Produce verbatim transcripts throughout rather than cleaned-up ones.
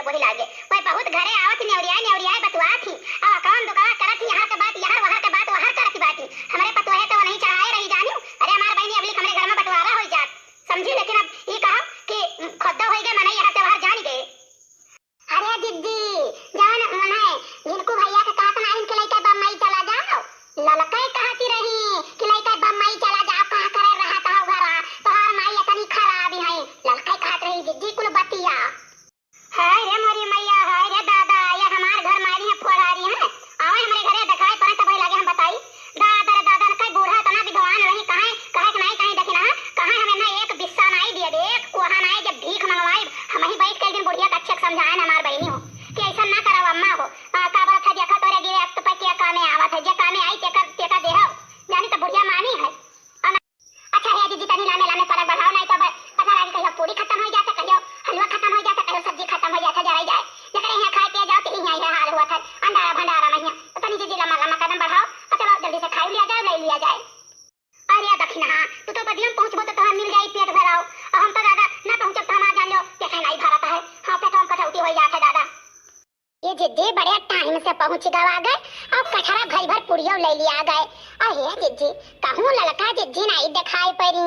वही लागे। वही बहुत घरे आवत ही, नेवरियाए, नेवरियाए बतुआत ही। आ कौन दुकावा करत ही, यहाँ के बात यहाँ, वहाँ के बात वहाँ करत ही बाटी। हमरे पतोहे तो नहीं चढ़ाए रही जानियो। अरे हमार बहिनी, अबली हमरे घर में बंटवारा होई जात। समझी, लेकिन अब ई कहो कि खुद होई गए, मनई यहाँ से वहाँ जान गए। अरे जिज्जी, जवन उन्हें झिनकू भैया के कहत नाहीं कि लइका बम्बई चला जाओ, ललकई कहती रही कि लइका बम्बई चला जाओ, का करे रहत हो घरा, तोहार माई इतनी खराब है, ललकई कहत रही जिज्जी कुल बतिया। हाय रे मोरी मैया, हाय रे दादा, ये हमार घर मारी है फोड़ारी है। आवे हमरे घरे देखाई पड़े तब लागे हम बताई। दादा रे दादा, कई बूढ़ा इतना विद्वान रही, कहाँ, कहे के नाई कहीं देखी ना, कहाँ हमें ना एक बिस्सा नाई दिए दे, एक कोहा नाई, जब भीख मंगवाई, हम ही बैठ के एक दिन बुढ़िया के अच्छे से समझाए ना हमार बहिनी हो, कि ऐसा ना करो अम्मा हो। आ, का बोलत है, देखा तोरे गिरे अक्त पे क्या कामे आवत है, जे कामे आई तेका, तेका देहब, जानी तो बुढ़िया मानी है। अच्छा हे जिज्जी, तनी लामे लामे फरक बढ़ाओ, नाहीं तो अब पता लागे कहियो पूरी खतम होइ जात, कहियो हलवा खतम होइ जात, कहियो सब्जी खतम होइ जात, जराई जाए। जकरे हियाँ खाए पिए जाओ, तेही हियाँ इहे हाल हुआ था, अंडारा भंडारा में हियाँ। तो तनी जिज्जी लम्बा लम्बा कदम बढ़ाओ, और चलो जल्दी से खाई लिया जाए, ले लिया जाए। अरे दखिनहा, तू तो बदियम पहुँचबो तो तोहर मिल जाई पेट भराओ, और हम तो दादा ना पहुँचब तो हमार जान लो, पेट नहीं भरत है। हाँ, पेट हम कटौती हो जात है दादा। ये जिज्जी बड़े टाइम से पहुँच गवा गए, अब कठरा भई भर पुड़ियो ले लिया गए। अरे जिज्जी, कहूँ ललका जिज्जी नाई देखाई पड़ी।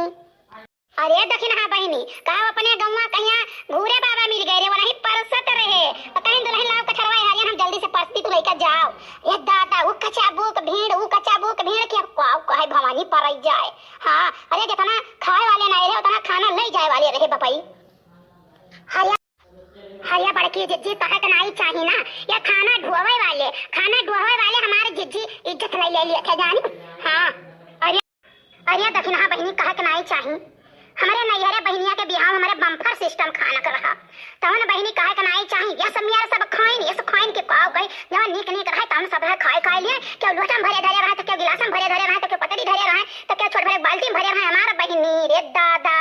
अरे दखिनहा बहिनी, का अपने गौवा कहिया घूरे बाबा मिल गए रे, वही परसत रहे। तो कहीं दुल्हन लाओ कठरवा हरियन, हम जल्दी से परसती तू लइका जाओ। ये दादा, उ कचाबुक भीड़, उ कचाबुक भीड़ के का कहे भवानी परई जाए। हाँ, अरे जितना खाए वाले नाई रहे, उतना खाना ले जाए वाले रहे बपई। हरिया हरिया बड़की जिज्जी, तहक नाई चाही ना, या खाना ढुआवे वाले, खाना ढुआवे वाले हमारे जिज्जी इज्जत नहीं ले लिए थे जानी। हाँ, अरे, अरे दखिनहा बहिनी, कहक नाई चाही। हमरे नैहरे बहिनिया के बिहाव हमरे बम्फर सिस्टम खाना के रहा। तवन बहिनी कहक नाई चाही, यस मियार सब खाइन, यस खाइन के काव कही, जवन नीक नीक रहे तवन सब रहे खाए खाए लिए, केहू लोटम भरे धरे रहे, तो केहू गिलासम भरे धरे रहे, तो केहू पतरी धरे रहे, तो केहू छोट भरे बाल्टी भरे रहे, हमार बहिनी रे दादा,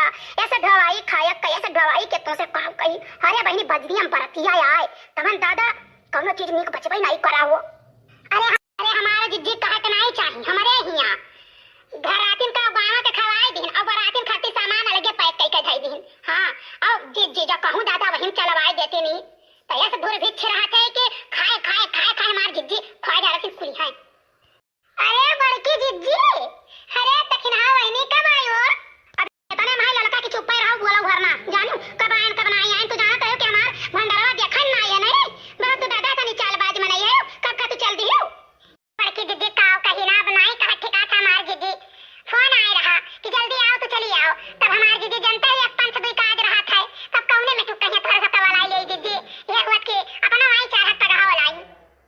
ऐसे ढवाई खायक, ऐसे ढवाई के तुमसे काव कही। अरे बहिनी, बजरियम बरतिया आए, तवन दादा कौनो चीज नीक बचबे नाई करा हो। अरे, अरे हमारे जिज्जी कहक नाई चाही, हमरे हियाँ घरातिन का गाँव के खवाई दिन, और बरात